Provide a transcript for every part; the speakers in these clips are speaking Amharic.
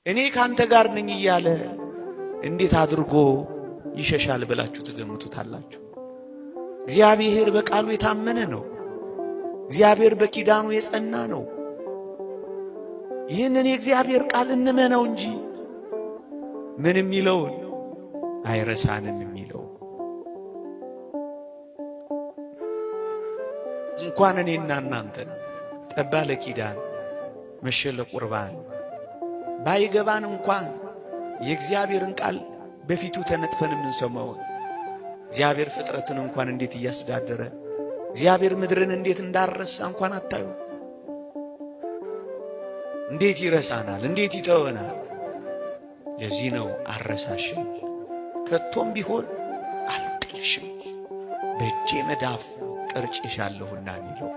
እኔ ካንተ ጋር ነኝ እያለ እንዴት አድርጎ ይሸሻል ብላችሁ ትገምቱታላችሁ? እግዚአብሔር በቃሉ የታመነ ነው። እግዚአብሔር በኪዳኑ የጸና ነው። ይህንን የእግዚአብሔር ቃል እንመነው እንጂ ምን የሚለውን አይረሳንም የሚለው እንኳን እኔና እናንተን ጠባ ለኪዳን መሸ ለቁርባን ባይገባን እንኳን የእግዚአብሔርን ቃል በፊቱ ተነጥፈን የምንሰማውን እግዚአብሔር ፍጥረትን እንኳን እንዴት እያስተዳደረ እግዚአብሔር ምድርን እንዴት እንዳረሳ እንኳን አታዩ። እንዴት ይረሳናል? እንዴት ይተወናል? ለዚህ ነው አረሳሽም፣ ከቶም ቢሆን አልጥልሽም፣ በእጄ መዳፍ ቀርጬሻለሁና የሚለው።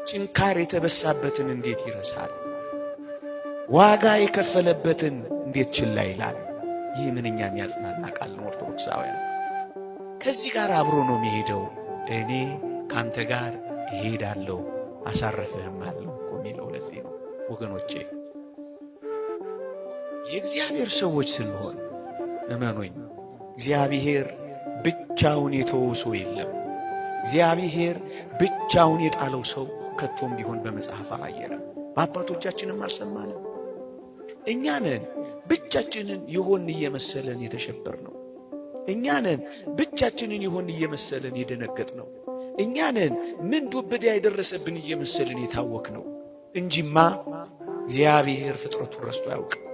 ጭንካር የተበሳበትን እንዴት ይረሳል? ዋጋ የከፈለበትን እንዴት ችላ ይላል? ይህ ምንኛ የሚያጽናና ቃል ነው። ኦርቶዶክሳውያን ከዚህ ጋር አብሮ ነው የሚሄደው። እኔ ካንተ ጋር እሄዳለሁ አሳረፍህም አለው እኮ የሚለው ለዚህ ነው ወገኖቼ። የእግዚአብሔር ሰዎች ስንሆን እመኑኝ፣ እግዚአብሔር ብቻውን የተወው ሰው የለም። እግዚአብሔር ብቻውን የጣለው ሰው ከቶም ቢሆን በመጽሐፍ አላየንም፣ በአባቶቻችንም አልሰማንም። እኛ ነን ብቻችንን የሆን እየመሰለን የተሸበር ነው። እኛ ነን ብቻችንን የሆን እየመሰለን የደነገጥ ነው። እኛ ነን ምን ዱብዳ የደረሰብን እየመሰለን የታወክ ነው እንጂማ እግዚአብሔር ፍጥረቱን ረስቶ አያውቅም።